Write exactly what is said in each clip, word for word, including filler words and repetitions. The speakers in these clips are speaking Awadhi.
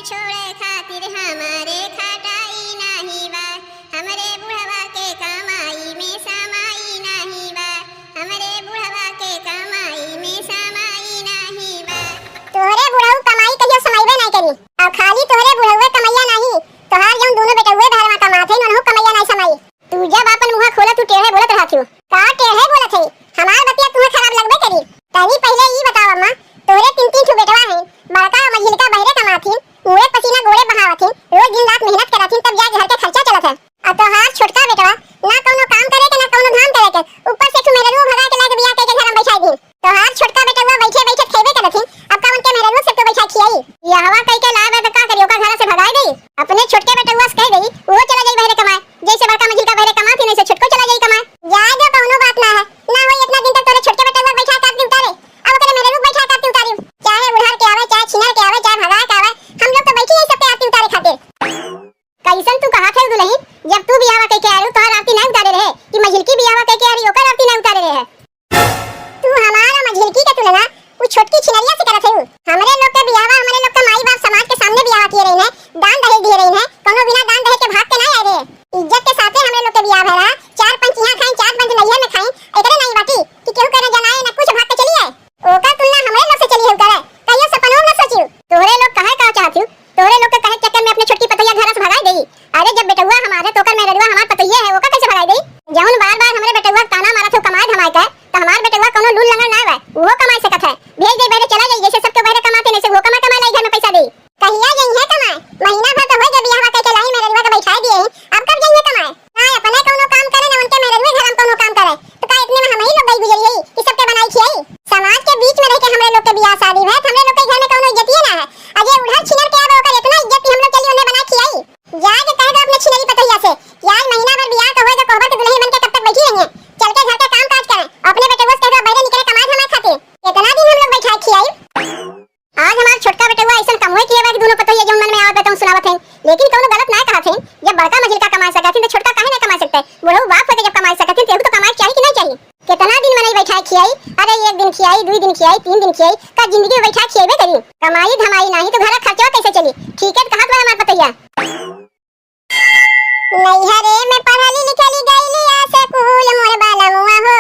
छोड़े खातिर हमरे खटाई नाही बा, हमरे बुढ़वा के कमाई में समाई नाही बा, हमरे बुढ़वा के कमाई में समाई नाही बा। तोहरे बुढ़ऊ कमाई कहियो समाइबे नाही करी, और खाली तोहरे बुढ़ऊ कमैया नाही, तोहार जौन दोनों बेटउए घर में कमात है, उनहु कमैया नाही समाई। तू जब आपन मुँह खोला, तू टेढ़े बोलत रहत हो। का टेढ़े बोलत है? हमार बतिया तुम्हें खराब लगबे करी। तनी पहिले ई बताओ अम्मा, तोहरे तीन तीन ठो बेटवा हैं, बड़का और मझिलका बहरे कमात हैं, उहे पसीना गोड़े बहावत हैं, रोज दिन रात मेहनत करत हैं, तब जाके घर के खर्चा चलत है। और तोहार छोटका बेटवा ना कौनो काम करे के, ना कौनो धाम करे के, ऊपर से तू मेहररुओ भगा के लाके बियाह करके घर में बैठाई दी। तोहार छोटका बेटवा बैठे बैठे खेबे करत हैं, अब का उनके मेहररुओ सबके बैठा खियाई? बियाहवा कई के लाए बा त का करी, ओका घर से भगाई दई? अपने छोटके बेटवा से कह दई, वो चला जाई बहरे कमाए। जैसे बड़का मझिलका बहरे कमात ही, नहीं से छोटको चला जाई कमाए। जाए दो, कौनो बात ना है, ना होई इतना दिन तक तोरे छोटके बेटवा बैठा के आरती उतारे, अब ओकरे मेहररू बैठा के आरती उतारी। चाहे उधार के आवे, चाहे छिनर के आवे, चाहे भगा के आवे, हम लोग तो बैठी है सबके आरती उतारे खातिर। कैसन तू कहा थे दुल्हन, जब तू बियाहवा कह के आलू तोहार आरती नहीं उतारे रहे, कि मझिलकी बियाहवा कह के आली ओकर आरती नहीं उतारे रहे है? तू हमारा मझिलकी के तुलना उ छोटकी छिनरिया से करत हऊ। हमरे लोग के बियाहवा, हमरे लोग के माई बाप समाज के सामने बियाह किए रही है, दान दहेज दिए रही है, कोनो बिना दान दहेज के भाग के ना आए रहे। इज्जत के साथे हमरे लोग के बियाह भरा, चार पंच यहाँ खाई, चार पंच नैहर में खाई, एकरे नहीं बाटी कि केहू के न जनाए न कुछ, भाग के चली आए। ओकर तुलना हमरे लोग से चली हऊ करे, कहियो सपनों में न सोचियो। तोहरे लोग काहे का चाहत हऊ? तोहरे लोग के कहे के चक्कर में अपने छोटकी पतोहिया घर से भगाई देई। अरे जब बेटउआ हमारे तोकर मेहररुआ हमार पतोहिया है, ओका कैसे भगाई देई? जौन बार बार हमरे बेटउआ के ताना मारत हो कमाए धमाए के, त हमार बेटउआ कौनो लूल लंगड़ ना बा, उहो कमाए सकत है। भेज दे बहरे चला जाई, जैसे सबके बहरे कमाते नहीं से उहो कमा कमा लाई घर में पैसा दे। कहिया जइहे कमाए? महीना भर तो हो गए बियाहवा कह के लाई मेहररुआ के बैठाए दिए ही, अब कब जइहे कमाए? ना अपने कौनो काम करे, ना उनके मेहररुए घर में कौनो काम करे, तो का इतने में हम ही लोग गई गुजरी है कि सबके बनाई खियाई? समाज के बीच में रह के हमरे लोग के बियाह शादी भय, हमरे लोग के घर में कौनो इज्जतिये ना है। अजय उधर छिनर के आवे, ओकर इतना इज्जत कि हम लोग चली उन्हें बना खियाई। जाए के कह दो अपने छिनरी पतोहिया से कि आज महीना भर बियाह का होए तो कोहबर के दुल्हन बन के कब तक बैठी रही है? चल के घर के काम काज करें, अपने बेटउआ से कह दो बहरे निकले कमाए धमाए खातिर। कितना दिन हम लोग बैठा खियाई? आज हमार छोटका बेटउआ ऐसन कमवे किए बा कि दोनों पतोहिया जौन मन में आवत बा तौन सुनावत हैं, लेकिन कौनो गलत ना कहत हैं। जब बड़का मझिलका कमा सकत हैं तो छोटका काहे ना कमा सकते? बुढ़ऊ बाप होके जब कमा सकत हैं तो एहू तो कमाए के चाही कि नहीं चाही? कितना दिन मनई बैठाए खियाई? अरे एक दिन खियाई, दुई दिन खियाई, तीन दिन खियाई, का जिंदगी में बैठाए खियाइबे करी? कमाई धमाई नाही तो घर का खर्चवा कैसे चली? ठीक है, कहाँ तुम्हारा हमार पतैया? नैहरे में पढ़ली लिखली गईली आ स्कूल, मोर बालमुआ हो,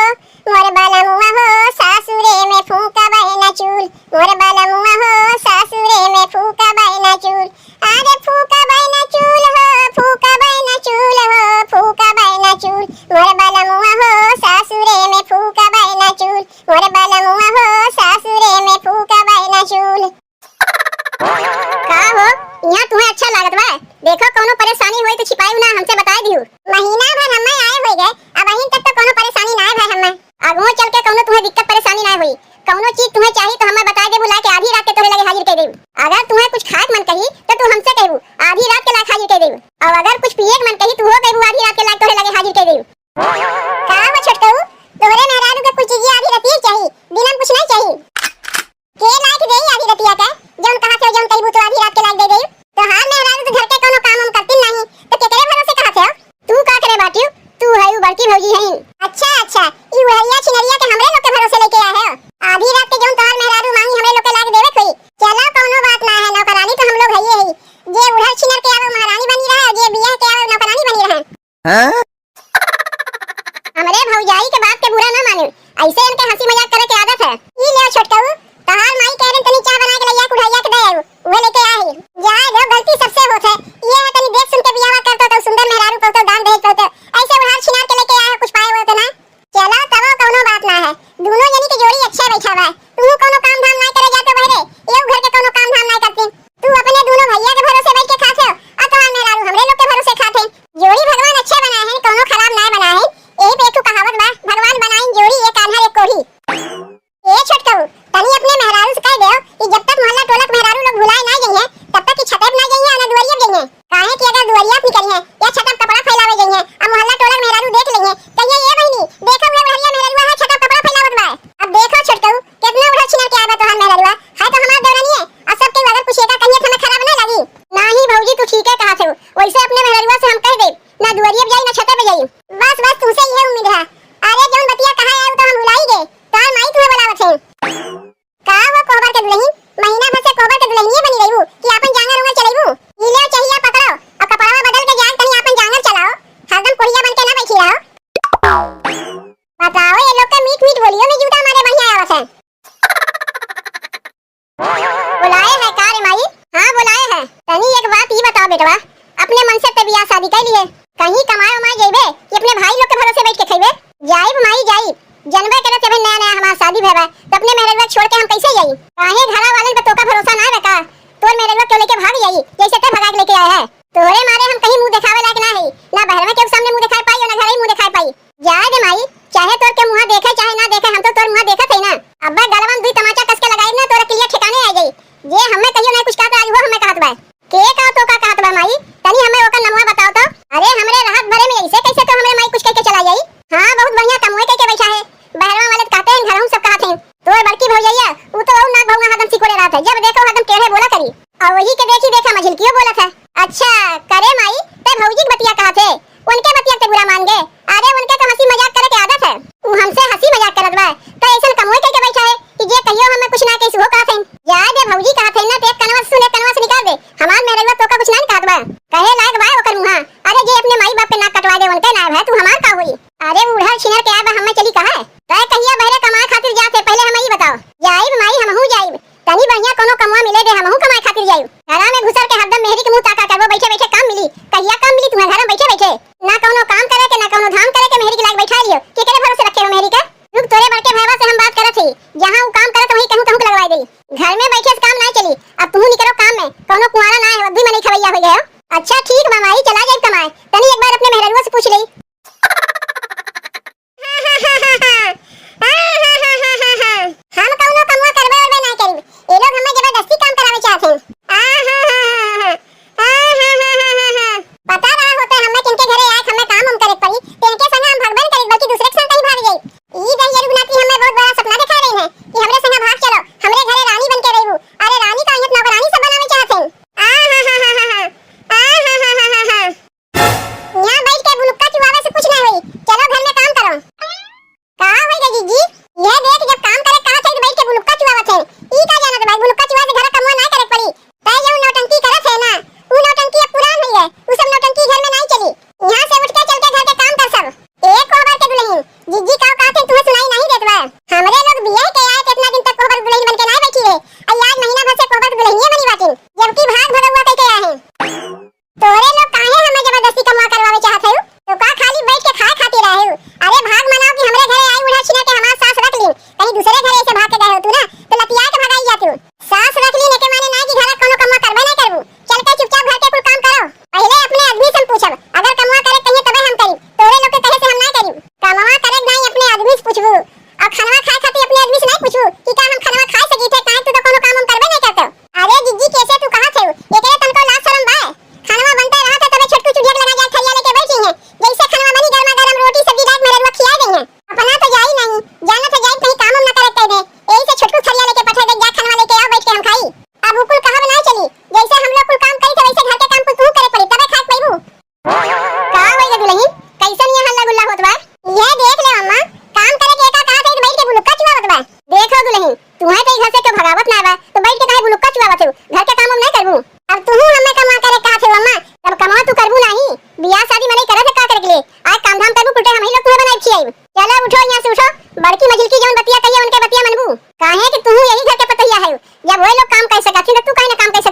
मोर बालमुआ हो, सासुरे में फूका बैना चूल, मोर बालमुआ हो, सासुरे में फूका बैना चूल। अरे फूका बैना चूल हो, फूका बैना चूल हो, फूका बैना चूल। मोर बलमुआ हो सासुरे में फूका बैना चूल। मोर बलमुआ हो सासुरे में फूका बैना चूल। का हो, यहाँ तुम्हें अच्छा लागत बा? देखो, कौनो परेशानी होई तो छिपाई ना, हमसे बताई दियो। महीना भर हमें आए होई गए, अबहिन तक तो कौनो परेशानी ना है भाई हमें। आगुओ चल के कौनो तुम्हें दिक्कत परेशानी ना होई। कौनो चीज तुम्हें चाही तो हमें बताई देबू, लाके आधी रात के तोहरे लगे हाजिर कर देबू। अगर तुम्हें कुछ खाए के मन कही तो तू हमसे कहबू, आधी रात के लाके हाजिर कर देबू। और अगर कुछ पिए के मन कही तो वो कहबू, आधी रात के लाके तोहरे लगे हाजिर कर देबू। का हो छोटकऊ, तोहरे मेहरारू के कुछ चीजें आधी रतिये चाही, दिन में कुछ नहीं चाही? के लाइके देई आधी रतिया के? जौन कहा थे जौन कहबू तो आधी रात के लाइके दे देई। तोहार मेहरारू तो घर के कौनो काम हम करती नहीं, तो केकरे भरोसे कहा थे? तू का करे बाटियो? तू है उ बड़की भौजी है। अच्छा अच्छा, ई उहरिया छिनरिया के हमरे लोग के भरोसे लेके आए है। आधी रात के जौन तोहार मेहरारू मांगी हमरे लोग के लाइके देवे कोई। चला कौनो बात ना है, नौकरानी तो हम लोग है ही। जे उधर छिनर के आवे महारानी बनी रहे, जे बियाह के आवे नौकरानी बनी रहे। हाँ? हमरे भौजाई के बात के बुरा ना माने, ऐसे इनके हंसी मजाक करे के आदत है। ई ले छोटकऊ, तहार माई कह रही तनी चाह बना के लइया कुढ़ैया के दे आऊ, उहे लेके आई। जाए दो, गलती सबसे होत है, ये है तनी देख सुन के बियाह करतो तो सुंदर मेहरारू पौतो, दान दहेज पौतो, ऐसे उधार छिनार के लेके आए हो, कुछ पाए हुए तो ना। चला तबो कौनो बात ना है, दोनों जनी के जोड़ी अच्छा बैठा बा। तू कौनो काम धाम ना करे जाते बहरे, ये घर के कौनो काम धाम ना करती। तू अपने दोनों भैया के भरोसे बैठ के खात हो, और तोहार मेहरारू हमरे लोग के भरोसे खात है। जोड़ी भगवान अच्छे बनाए हैं, कौनो खराब ना बनाए हैं। यही पे एक ठो कहावत बा, भगवान बनाइन जोड़ी, एक आन्हर एक कोढ़ी। ए छोटकऊ, तनी अपने मेहरारू से कह देओ कि जब तक मोहल्ला टोला के मेहरारू लोग भुलाए ना जइहें, तब तक कि छते पे ना जइहें और ना दुआरिया पे जइहें। काहे कि अगर दुआरिया पे निकलिहें या छत पे कपड़ा फैलावे जइहें, अब मोहल्ला टोला के मेहरारू देख लेंगे, कहिए, "ए बहिनी, देखो उहे बुढ़िया मेहरारू है, छत पे कपड़ा फैलावत बा।" अब देखो छोटकऊ, कितना उधर छिनर के आवे तोहार मेहरारू है, है तो हमार देवरानी है, और सब केहू अगर कुछ एका कहिए तो हमें खराब ना लगी। नाही भौजी, तू ठीक है कहा थे, वैसे अपने मेहरारू से हम कह दे, ना दुआरिया पे जाई, ना छते पे जाई। बस, बस, तुमसे यह उम्मीद है। अरे, जौन बतिया कहा है, वो तो हम भुलाई गए। तोहार माई तुम्हें बुलावत है। का हो कोहबर के दुल्हन, महीना भर से कोहबर के दुल्हनिये बनी रही हूँ कि आपन जांगर उंगर चलाई? जाइब माई जाइब, जनबे करत अबे नया नया हमार शादी भय बा, तो अपने मेहररुआ छोड़ के हम कैसे जाई? काहे घरा वालन पे तोका भरोसा ना बा का? तोर मेहररुआ के लेके भाग जाई, जैसे ते भगा के लेके आए है। तोरे मारे हम कहीं मुंह देखावे लायक ना है, ना बहरवा के सामने मुंह देखाए पाई और ना घरे मुंह देखाए पाई। जाए दे माई, चाहे तोर के मुंह देखे चाहे ना देखे, हम तो तोर मुंह देखत है ना। अब्बे गलवा में दुई तमाचा कस के लगाइब ना, तोर अकलिया ठिकाने आ जाई। जे हमें कहियो ना कुछ कहत, आज वो हमें कहत बा। के का तो का कहत बा माई? तनी हमें ओकर नमवा बताओ तो। अरे हमरे रहत भरे में ऐसे कैसे तो हमरे माई कुछ कह के चला जाई? हाँ, बहुत बढ़िया कमवे कह के बैठा है। बहरवा वाले तो कहते हैं, घरहू सब कहत हैं। तोर बड़की भौजैया, ऊ तो और नाक भौंगा हरदम सिकोड़े रहत है। जब देखो हरदम टेढ़े बोला करी। और वही के देखी देखा मझिलकियो बोलत है। अच्छा, करे माई, ते भौजी के बतिया कहत है। उनके बतिया ते बुरा मान गए। अरे उनके तो हंसी मजाक करे के आदत है। ऊ हमसे हंसी मजाक करत बा। तो ऐसन कमवे कह के बैठा है कि जे कहियो हमें कुछ ना कही वो कहत है। जाए दे भौजी कहत है ना, ते एक कनवा से सुने, कनवा से निकाल दे। हमार मेहररुआ तोका कुछ ना कहत बा। कहे लायक बा ओकर मुंहा। अरे जे अपने माई बाप के नाक कटवा दे उनके नायब है, तू हमार का होई? अरे बूढ़ा छिनर के आए बा, हमें चली कहा है? तय कहिया बहरे कमाए खातिर जाते, पहले हमें ई बताओ। जाइब माई, हमहू जाइब। तनी बढ़िया कोनो कमवा मिले दे, हमहू कमाए खातिर जाइब। घरा में घुसर के हरदम मेहरी के मुंह ताका करबो, बैठे बैठे काम मिली। कहिया काम मिली तुम्हें घर में बैठे बैठे? ना कोनो काम करे के, ना कोनो धाम करे के, मेहरी के लाग बैठा लियो। केकरे भरोसे रखे हो मेहरी के? रुक, तोरे बड़के भैया से हम बात करत ही। जहाँ ऊ काम करत वहीं कहूँ कहूँ के लगवाए दे। घर में बैठे से काम ना चली। अब तुहू निकलो काम में, कोनो कुंवारा ना है, अब भी मनई खवैया हो गए हो। अच्छा ठीक बा माई, चला जाइब कमाए। तनी एक बार अपने मेहररुआ से पूछ ले। हम कौनो कमवा करबे उरबे ना करी। ये लोग हमें जबरदस्ती काम करावे चाहत हैं। पता रहा होता हमें किनके घरे आए, हमें काम हम करे पड़ी, तो इनके संग हम भागबे न करी, बल्कि दूसरे के संग कहीं भाग जाई। ई दहिया रुगनाथी हमें बहुत बड़ा सपना दिखा रही है कि हमरे संग भाग चलो, हमरे घरे रानी बन के रहबू। अरे रानी का यहाँ नौकरानी सब बनावे चाहत हैं। यहाँ बैठ के बुलुक्का चुआवे से कुछ ना होई। चलो घर में काम करो। का होई रे जीजी? यह देख, जब काम करे कहा थे तो बैठ के बुलुक्का चुआवत है। ई का जानत भाई, बुलुक्का चुआ से घर कमवा ना करे पड़ी। तय जो नौटंकी करत है ना, ऊ नौटंकी अब पुरान हुई है। ऊ सब नौटंकी घर में नहीं चली। यहाँ से उठ के चल के घर के काम कर सब। ए कोहबर के दुल्हन, जीजी का कहत है तुम्हें सुनाई नहीं देत बा? हमरे लोग बियाह के आए कितना दिन तक कोहबर दुल्हन बन के नहीं बैठी रहे। अई आज महीना भर से कोहबर दुल्हनिए बनी बाटिन, जबकि भाग भगौआ कह के आए हैं। तोरे लोग काहे हमें जबरदस्ती कमवा करवावे चाहत हऊ? तो का खाली बैठ के खाए खातिर आए हऊ? अरे भाग मनाओ कि हमरे घरे आई बूढ़ा छिना के हमार सास रख लीन। कहीं दूसरे घरे से भाग के गए हो तू ना, तो लतिया के भगाई जाती हूँ। सास रख लीन एके माने ना कि घर कोनो कमवा करबे नहीं करबू। चल के चुपचाप घर के कुल काम करो। पहले अपने आदमी से हम पूछब, अगर कमवा करे कहिए तबे हम करी। तोरे लोग के कहे से हम ना करी। कमवा करे नहीं अपने आदमी से पूछबू, और खनवा खाए खातिर अपने आदमी से नहीं पूछबू कि का हम खनवा खाए सकी थे, काहे तू तो कोनो काम हम करबे नहीं करते। अरे जिज्जी, कैसे तू कहा थे? एकरे तनको लाज शरम बा? खानवा बनते रहा था, तबे छोटकू चुड़िया के लगा जाके थरिया लेके बैठी हैं। जैसे खानवा बनी, गरमा गरम रोटी, सब्जी, दाल, मेहररुआ खिया गई हैं। अपना तो जाई नहीं, जाना तो जाई, कहीं काम हम ना करे कह दे। यही से छोटकू थरिया लेके पठा दे, जा खानवा लेके आओ, बैठ के हम खाई। अब उ कुल कहब ना चली, जैसे हम लोग कुल काम करी थे, वैसे घर के काम कुल तू करे पड़ी, तबे खाए पैबू। का होई रे दुलहिन, कैसन ये हल्ला गुल्ला होत बा? ये देख ले अम्मा, काम करे के का कहा थे, बैठ के बुलुक्का चुआवत बा। देखो दुलहिन, तुम्हें तो ई घर से क्यों भगावत ना बा, तो बैठ के काहे बुलुक्का चुआवत हो? घर के काम हम नहीं करबू। अब तू हमें कमा करे कहा थे अम्मा, तब कमा तू करबू नहीं। बियाह शादी में नहीं करे थे का करे के लिए? आज काम धाम करबू, पुटे हम ही लोग तुम्हें बनाए खियाई। चलो उठो, यहाँ से उठो, बड़की मझिलकी जौन बतिया कहिए उनके बतिया मनबू। काहे कि तू यही घर के पतोहिया है, जब वो लोग काम कर सकत ही तो तू काहे ना काम कर